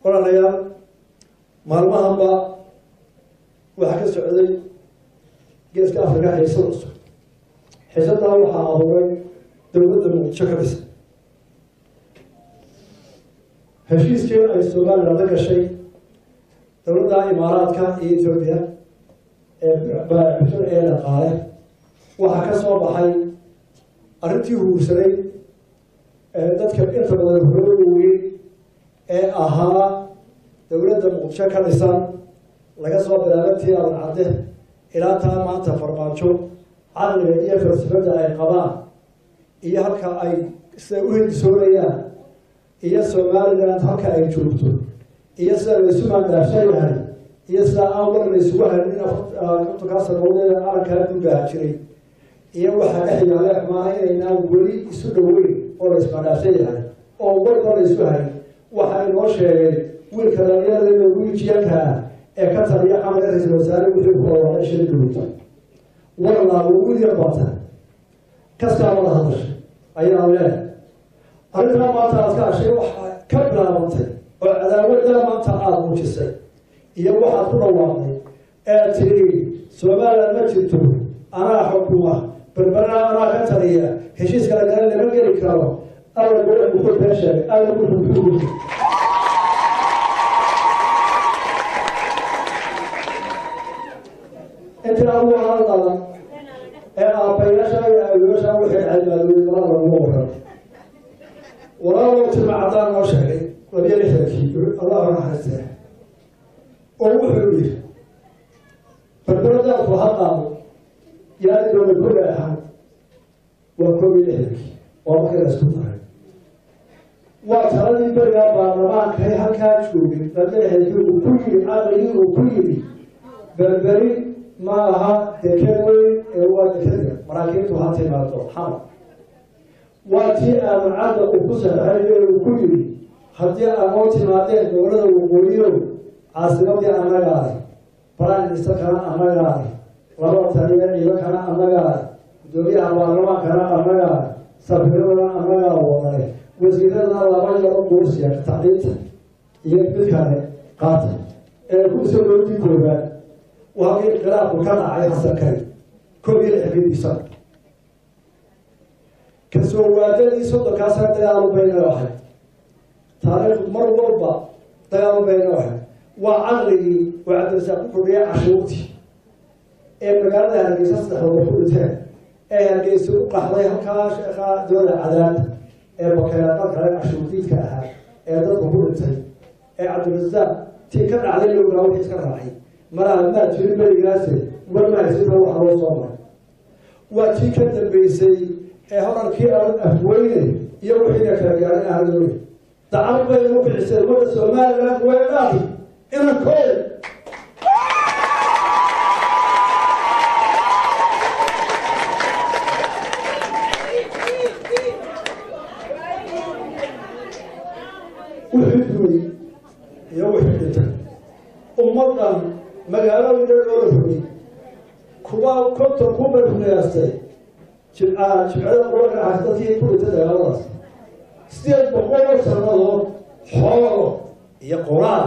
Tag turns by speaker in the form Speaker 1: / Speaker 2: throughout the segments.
Speaker 1: Walaalayaal, maalmahanba waxaa ka socday Geeska Afrika xiisad cusub. Xiisaddaa waxaa abuuray dowladda Muqdisho ka dhisan. Heshiiskii ay Somaliland la gashay dowladda Imaaraadka iyo Etoobiya ee baaxusan ee dhaqaale, waxaa ka soo baxay arrintii huursaday ee dadka inta badan horooyey ee ahaa dowladda Muqdisho ka dhisan, laga soo bilaabo tii Aadan Cadde ilaa taa maanta Farmaajo, caqliga iyo falsafadda ay qabaan iyo halka ay siday u hindisoonayaan iyo Somaliland halka ay joogto iyo sida laysu maandaafsan yahay iyo sida aan war laysugu hayn in 50-kaa sanadood calankaa duugaha jiray iyo waxaa dhex yaale xumaana inaynaan weli isu dhoweyn oo la ismaandaafsan yahay oo warba laysu hayn. Waxaa inoo sheegay wiilka dhalinyarada Norwegianka ah ee ka taliya xamarka, ra-iisul wasaare wuxuu ku dhawaaqay shir dowlad warlaabo wiil yar baata kastaa wada hadashay ayaa leehay. Arrintaa maanta aad ka hashay waxaa ka bilaabantay oo cadaawaddaa maanta aada muujisay iyo waxaad ku dhawaaqday ee tiri Somaliland ma jirto, anaa xukuma Berberana, anaa ka taliya, heshiiska lagala lama geli karo. Alla gole muxuu been sheegay? Alla wuxuu muxuu intii adugu hal dhalan ee aabbayaasha iyo awoyaasha wixii cilmaadooyin malaa laguma waran. Walaalow, tima caddaan noo sheegay 62-kii, Allahu naxariistee, oo wuxuu yidhi Berbera daadku ha qaado yaani dowlad ku leexan. Waa 61-kii, waa markii la isku daray. Waa taladii berigaa baarlamaanka halkaa joogay 62-kii uu ku yidhi, caqligii uu ku yidhi Berberi ma aha deked weyn ee waa dekeda maraakiibtu ha timaado Xamar. Waa tii Aadan Cadda uu ku saxeexay ee uu ku yidhi haddii aad noo timaadeen gobolada waqooyiyow, caasimadii annagaa leh, prime ministerkana annagaa leh, labada taliya ciidankana annagaa leh, guddoomiyaha baarlamaankana annagaa leh, safiiradana annagaa wadale, wasiiradana laba yaro quursiya tacliinta iyo mid kale qaata ee ku soo dowladii koobaad. Waa halkii inqilaabku ka dhacay Xasankay 61-kii Disembar. Kasoo waadadii 30-kaa sana dagaalu bayna ahayd, taariikhdu mar walba dagaalu bayna ahayd. Waa caqligii oo Cabdirasaaq ku kordhiyay cashuurtii ee magaalada Hargeysa saddexdooda ku dhinteen ee Hargeysa u qaxday halkaa sheekhaa dooda cadaabta ee bakeelaadad kale cashuurdiidka ahaa ee dadku ku dhintay ee Cabdirasaaq tii ka dhacday lowgaa wixii iska raacay malaha maad jirin berigaase war mahaysinta waxa loo soo maray. Waa tii ka dambeysay ee horarkii adan Afweyne iyo wixiina kala gaaray ahloole dacar bay u bixisay ummadda Somaliland way dhaafi inankooda. Wixii dumay iyo wixii dhintay ummaddan magaalada dhan loola rogay kuwa 50,000 bay ku qiyaastay jibcaa jibcada quranka ah dadkii ku dhintay dagaaladaas. 800 oo sannadood xoolo iyo qoraal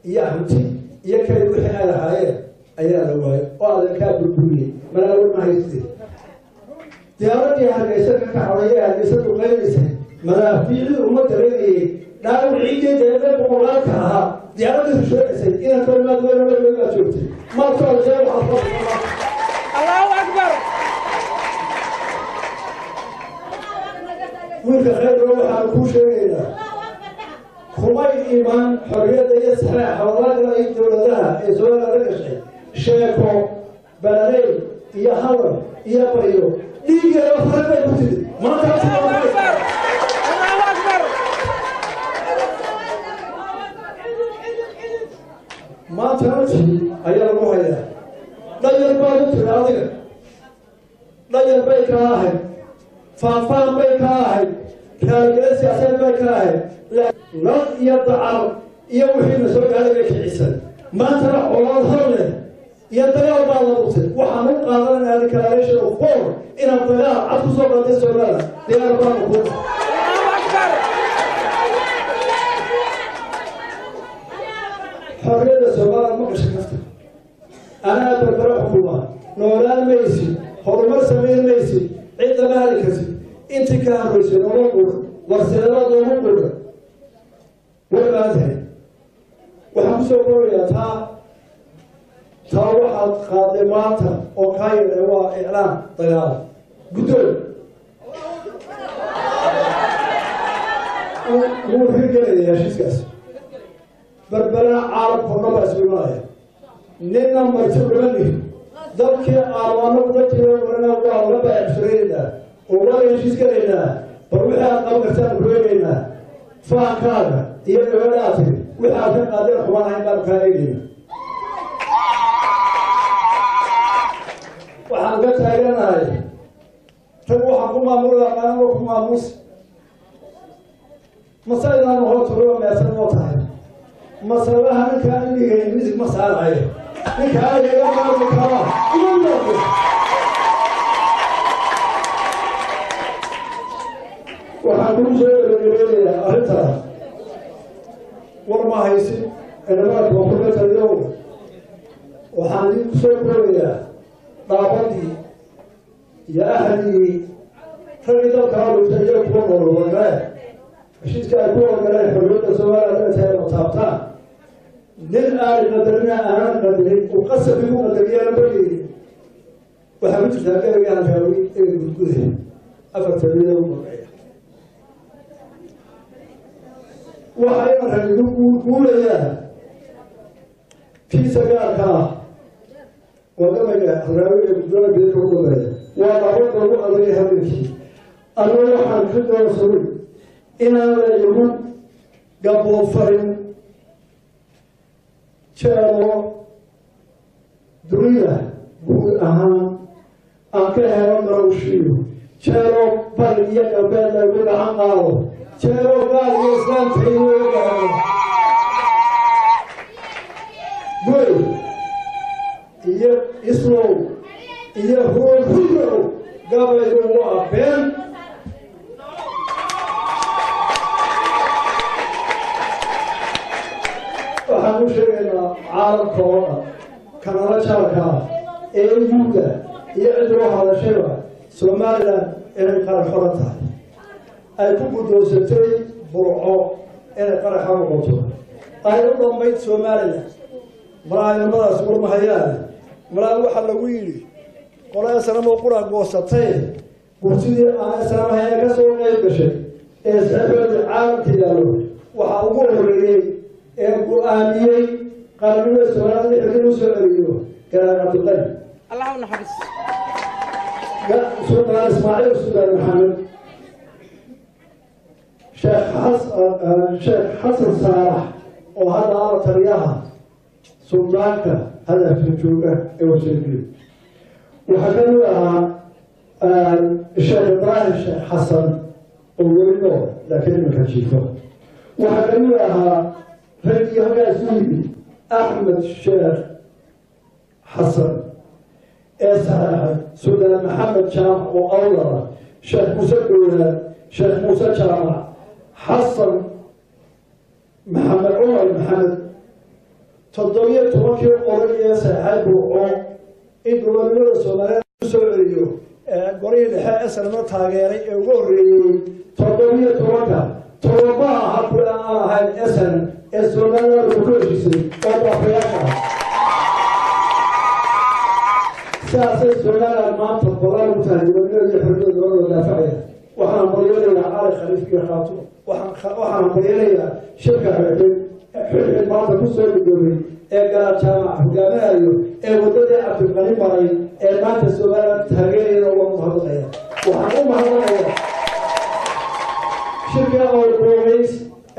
Speaker 1: iyo hanti iyo kay wixii ay lahaayeen ayaa la waayay oo adeerkaa burburiyey malaawar ma haystee. Diyaaradii Hargeysa ka kaxday ee Hargeysa duqeynaysay, madaafiicdii uma dareynayay dhaawiciiyo deeqee boqolaalka ahaa diyaaradii rusheegaysay inaan kalimaad weyn la baad joogtay maad ku adkee waxaad.
Speaker 2: Allahu akbar.
Speaker 1: Wiilka khayrka waxaan kuu sheegaynaa kumay iman xorriyadda iyo saxeexa walaagala iyo dowladaha ee Somaliland la gashay sheeko balaley iyo hadal iyo baryo, dhiiggeeda farag bay ku timid maanta.
Speaker 2: Allahu akbar. Allahu akbar.
Speaker 1: Maanta naftii ayaa lagu hayaa. Dhayar baad u tiri adiga, dhayar bay kaa ahayd, faanfaan bay kaa ahayd, raaligele siyaasadeed bay kaa ahayd, lal iyo dacar iyo wixiina soo gaaray bay kicisay. Maantana colaad hor leh iyo dagaal baa la dhutay. Waxaan u qaadananaa declaration of war inaad dagaal cad ku soo qaatay Somaliland. Diyaar baanu ku
Speaker 2: Allahu akbar.
Speaker 1: Xorriyadda Somaliland ma gashay kafta. Anaa Berbera xukuma, noolaan maysid, horumar samayn maysid, cid lama hali kartid. Intii ka horreysay nooma quudha, warseedaad looma quudha, way baan tahay. Waxaan kusoo koobayaa taa waxaad qaaday maanta oo kaa yeedhay waa iclaan dagaal. Guddoon wuu hirgelaya heshiiskaas. Berberana caalamka o dhan baa isugu imanaya, nina marti ugama nihin. Dalkii aanu kula jiro warana waa la baacshuraynaa oo waa heshiis galaynaa. Bal wixii aad qaban kartaan kureegaynaa, faankaaga iyo gabadhaa tiri wixii aad ka qaadeen xumaan ahayn baanu kaa eegayna. Waxaan uga taaganahay rag, waxaan ku maamulaya qaanwa ku maamuus masaydaanu hootuluba meersan oo tahay masalaha. Ninka indhigay misig ma saarayo, ninka aniga maamul karaa uma noqdo. Waxaan kuu soo gebagabeynayaa arrintaas. War ma haysid ciidamada koonfurka taliyow. Waxaan idinku soo koobayaa dhaabadii iyo ahligii raggii dalkaa dhugtay iyo kuwa nool wadagaleen heshiiska ay ku wadagaleen xorriyadda Soomaaliya inay tahay oo taabtaan. Nin aanay qadarina, aanan qadarin, uu qasabkii ku qadariyana baryeeyey. Waxaa ku jirtaa gabayga Halkaawi ee gudgude afarta biyada u dambeeya. Waxa ina rag igu guurguurayaa kiisa gaarka ah waa gabayga Halkaawi ee gudgada biyada ugu dambeeya. Waa dhaabada ugu adagay habeenkii. Anuu waxaan ka doorsaday inaan la igu gaboofarin jeelo dunida guud ahaan aan ka helo garawshiyo, jeelo bari iyo galbeed laygu gacan qaado, jeelo gaal iyo islaamtaydu iga gaano goy iyo islow iyo huurhurow. Gabaygu waa been. Waxaan u sheegaynaa caalamka oo dhan, kanala jaarka ah ee yuuda iyo cid loo hadashayba, Somaliland inay qaran xoran tahay, ay ku guddoonsatay Burco inay qaran xor noqoto, ay u dhammayd Somaliland. Malaa ilmadaas warmahayaane, malaa waxaa lagu yidhi qolada sanamo qura goosatay gurtidii aan sanamahaya ka soo qeyb gashay ee saxoodii caalamka yaallo. Waxaa ugu horreeyey ee go-aamiyey qarannimada Somaliland xilli u soo celiyo Garaar Cabdiqani,
Speaker 2: Allah u naxariisto,
Speaker 1: Sultaan Ismaaciil, Sultaan Maxamed, Sheekh Sheekh Xasan Saalax oo hadda ala taliyaha suldaanka hadafka jooga ee Warshagiyo. Waxaa ka mid ahaa Sheekh Ibraahim Sheekh Xasan oo weli nool laakiin iminka jiifo. Waxaa ka mid ahaa raggii halkaas u yimid Axmed Sheekh Xasan ee saxeexay, Suldaan Maxamed Jaamac oo awlada, Sheekh Muuse Gowlaad, Sheekh Muuse Jaamac, Xasan Maxamed, Cumar Maxamed. 17kii oday ee saxeexay Burco in gobonimada Soomaaliyeed u soo celiyo golihii dhexe esanama taageeray ee ugu horreeyey, 17ka tobabaha ahaa kule aan ahayn esan ee Somaliland ku heshiisay oo baafayaasha ah. Sidaasay Somaliland maanta balan u tahay gobonimada iyo xorriyada loo daafacaya. Waxaan hambalyanayaa Cali Khaliif iyo Khaatumo. Waxaan hambalyanayaa shirka xidxid xidxid maanta ku soo gudoobay ee Garaad Jaamac hogaaminayo ee waddadii Cabdiqani maray ee maanta Somaliland taageerayana waa mahadnaqaya. Waxaan u mahadnaqaya shirka awrgoobays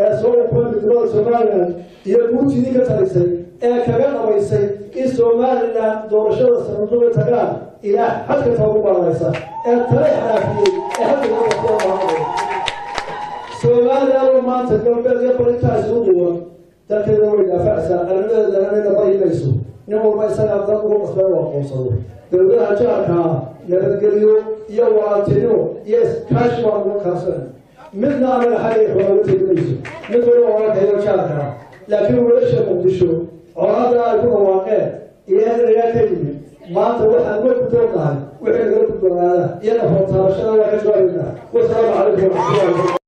Speaker 1: ee soo ukumay midnimada Somaliland iyo guurtidii ka talisay ee kaga dhabaysay in Somaliland doorashada sanduuqa tagaan ilaa xadka ta ugu baranaysa ee tale xaraafiyey ee hadda loo mahadnaqaya. Somaliland maanta galbeed iyo barintaa isugu duwan dalkeeda way daafacaysaa, qarnimadeedana nina baryi mayso. Nin walba isagaa dad ugu qasbay u aqoonsado. Dowladaha jaarka ah nabadgelyo iyo walaaltinimo iyo iskaashi baan uga kaashanay, midna anaga xagga xooga tegi mayso, mid waliba walaalkayo jaarka ah. Laakiin wiilasha Muqdisho Colaada ay ku dhawaaqeen iyo eraya ka yimid, maanta waxaan uga guddoonnahay wixii naga gudboonaada iyo nafoortaabashada waa ka jawaabaynaa. Wasalaamu calaykum waraxmatullahi.